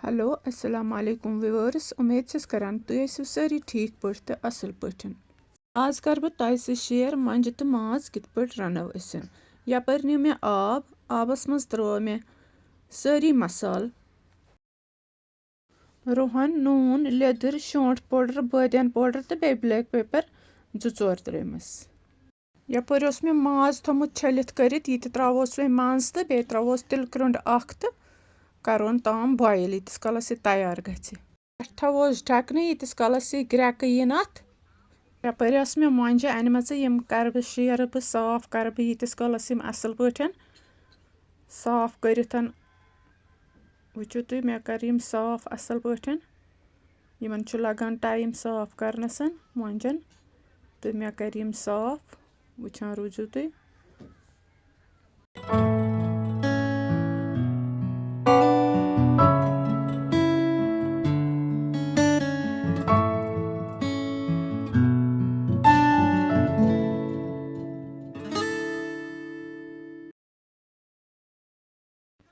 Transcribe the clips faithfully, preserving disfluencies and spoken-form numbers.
Hello, السلام علیکم viewers, امید چھس کران تُہۍ ٲسِو سٲری ٹھیٖک پٲٹھۍ تہٕ اصل پٲٹھۍ۔ آز کرٕ بہٕ تۄہہِ سۭتۍ شیئر مۄنجہِ تہٕ ماز کِتھ پٲٹھۍ رنو أسۍ۔ یپٲرۍ نیوٗ مےٚ آب، آبس منٛز ترٲو مےٚ سٲری مسالہٕ، رُہن، نوٗن، لیٚدٕر، شونٛٹھ پوڈر، بٲدیان پوڈر تہٕ بیٚیہِ بلیک پیپر زٕ ژور ترٲومَس۔ یپٲرۍ اوس مےٚ ماز تھوٚمُت چھٔلِتھ کٔرِتھ، یہِ تہِ ترٛاووس وۄنۍ منٛز تہٕ بیٚیہِ ترٛاووس تِلہٕ کرٛنٛڈ اکھ تہٕ کرون تام بویل، ییٖتِس کالس یہِ تیار گژھِ۔ پٮ۪ٹھ تھاووس ڈھکنہٕ، ییٖتِس کالس یہِ گرٛٮ۪کہٕ یِن اتھ۔ یپٲرۍ ٲس مےٚ مۄنجہِ انمژٕ، یِم کرٕ بہٕ شیرٕ بہٕ صاف، کرٕ بہٕ ییٖتِس کالس یِم اصل پٲٹھۍ صاف کٔرِتھ۔ وٕچھِو تُہۍ، مےٚ کَرٕ یِم صاف اَصٕل پٲٹھۍ۔ یِمَن چھُ لَگان ٹایم صاف کَرنَس، مۄنجَن، تہٕ مےٚ کَرٕ یِم صاف۔ وٕچھان روٗزِو تُہۍ۔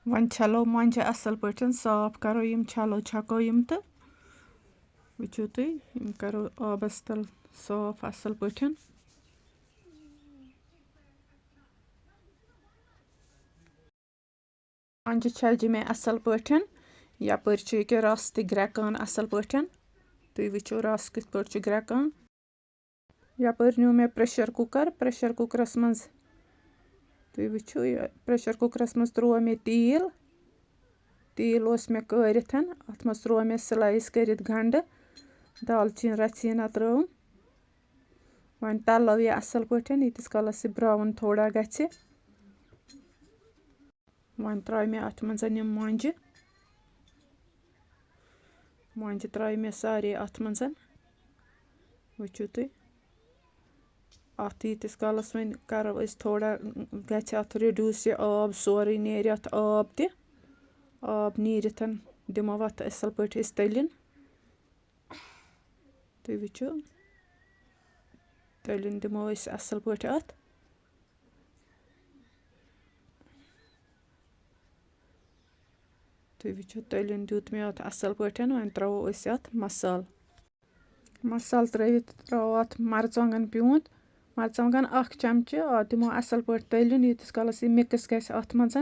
وۄنۍ چھلو مۄنجہِ اَصٕل پٲٹھۍ، صاف کرو یِم، چھلو چھکو یِم تہٕ وٕچھِو تُہۍ، یِم کرو آبَس تل صاف اَصٕل پٲٹھۍ۔ مۄنجہِ چھلجہِ مےٚ اَصٕل پٲٹھۍ، یَپٲرۍ چھُ ییٚکیٛاہ رَس تہِ گرٛٮ۪کان اَصٕل پٲٹھۍ۔ تُہۍ وٕچھِو رَس کِتھ پٲٹھۍ چھُ گرٛٮ۪کان۔ یپٲرۍ نیوٗ مےٚ پریشر کُکر، پریشر کُکرس منٛز، تُہۍ وٕچھِو یہِ، پریشر کُکرس منٛز تروو مےٚ تیٖل، تیٖل اوس مےٚ کٲرِتھ، اتھ منٛز تروو مےٚ سلایس کٔرِتھ گنڈٕ، دالچیٖن رژھیٖنا ترٲوٕم۔ وۄنۍ تلو یہِ اصل پٲٹھۍ، ییٖتِس کالس یہِ براؤن تھوڑا گژھِ۔ وۄنۍ ترٛایہِ مےٚ اَتھ منٛز یِم مۄنجہِ۔ مۄنجہِ ترٛایہِ مےٚ سارے اَتھ منٛز۔ وٕچھِو تُہۍ، اَتھ ییٖتِس کالَس وۄنۍ کَرو أسۍ تھوڑا، گژھِ اَتھ reduce یہِ آب سورُے، نیرِ اَتھ آب تہِ۔ آب نیٖرِتھ دِمو اَتھ اَصٕل پٲٹھۍ أسۍ تٔلِنۍ۔ تُہۍ وٕچھِو، تٔلِنۍ دِمو أسۍ اَصٕل پٲٹھۍ اَتھ۔ تُہۍ وٕچھِو، تٔلِنۍ دیُت مےٚ اَتھ اَصٕل پٲٹھۍ۔ وۄنۍ ترٛاوو أسۍ اَتھ مصالہٕ۔ مصالہٕ ترٛٲوِتھ ترٛاوو اَتھ مَرژٕوانٛگَن پیوٗنٛت، مَرژٕوانٛگَن اَکھ چَمچہٕ، اَتھ دِمو اَصٕل پٲٹھۍ تٔلِنۍ، ییٖتِس کالَس یہِ mix گژھِ اَتھ منٛز۔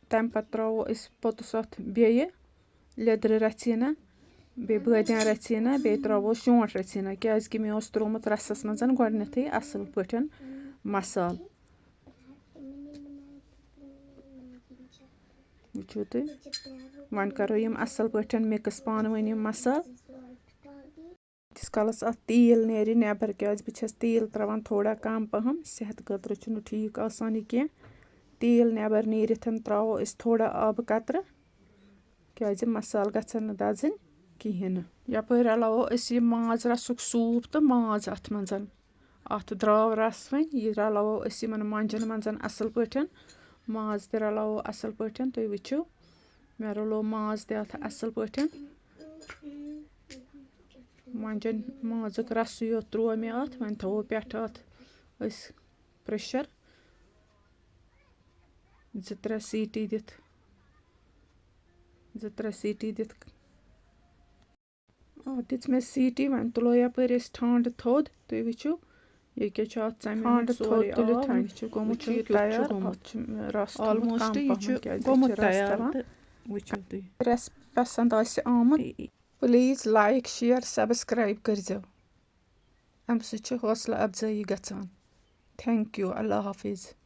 تَمہِ پَتہٕ ترٛاوو أسۍ پوٚتُس اَتھ بیٚیہِ لیٚدرِ رَژھِ ہنا، بیٚیہِ بٲدیان رَژھِ ہنا، بیٚیہِ ترٛاوو شونٛٹھ رَژھِ ہنا، کیٛازِکہِ مےٚ اوس ترٛوومُت رَسَس منٛز گۄڈٕنٮ۪تھٕے اَصٕل پٲٹھۍ مصالہٕ۔ وٕچھِو تُہۍ، وۄنۍ کَرو یِم اَصٕل پٲٹھۍ mix پانہٕ ؤنۍ یِم مصالہٕ۔ ییٖتِس کالَس اَتھ تیٖل نیرِ نٮ۪بَر، کیٛازِ بہٕ چھَس تیٖل ترٛاوان تھوڑا کَم پَہَم، صحت خٲطرٕ چھُنہٕ ٹھیٖک آسان یہِ کینٛہہ۔ تیٖل نٮ۪بَر نیٖرِتھ ترٛاوو أسۍ تھوڑا آبہٕ قطرٕ، کیٛازِ مصالہٕ گژھن نہٕ دَزٕنۍ کِہیٖنۍ نہٕ۔ یَپٲرۍ رَلاوو أسۍ یہِ ماز رَسُک soup تہٕ ماز اَتھ منٛز۔ اَتھ درٛاو رَس وۄنۍ، یہِ رَلاوو أسۍ یِمَن مۄنجَن منٛز اَصٕل پٲٹھۍ۔ ماز تہِ رَلاوو اَصٕل پٲٹھۍ، تُہۍ وٕچھِو، مےٚ رَلوو ماز تہِ اَتھ اَصٕل پٲٹھۍ۔ مۄنجَن مازُک رَسٕے یوت ترٛوو مےٚ اَتھ، وۄنۍ تھاوو پٮ۪ٹھٕ اَتھ أسۍ pressure۔ زٕ ترٛےٚ سیٖٹی دِتھ، زٕ ترٛےٚ سیٖٹی دِتھ۔ آ، دِژ مےٚ سیٖٹی، وۄنۍ تُلو یَپٲرۍ أسۍ ٹھانٛڈٕ تھوٚد۔ تُہۍ وٕچھِو، یہِ کیٛاہ چھُ اَتھ ژَمہِ ٹھانٛڈٕ ہُنٛد تھوٚد سورُے تُلِتھ، آب۔ وۄنۍ چھُ گوٚمُت وٕچھِو یہِ کیُتھ چھُ تیار۔ گوٚمُت۔ اَتھ چھُ رَس تھوٚمُت almost کَم یہِ چھُ پَہَم، کیٛازِ یہِ گوٚمُت چھُ رَس تیار تھاوان۔ تہٕ وٕچھِو تُہۍ۔ یہِ recipe پَسنٛد آسہِ آمُت، please like، share، subscribe کٔرۍزیو۔ اَمہِ سۭتۍ چھِ حوصلہٕ اَفزٲیی گژھان۔ Thank you۔ اللہ حافظ۔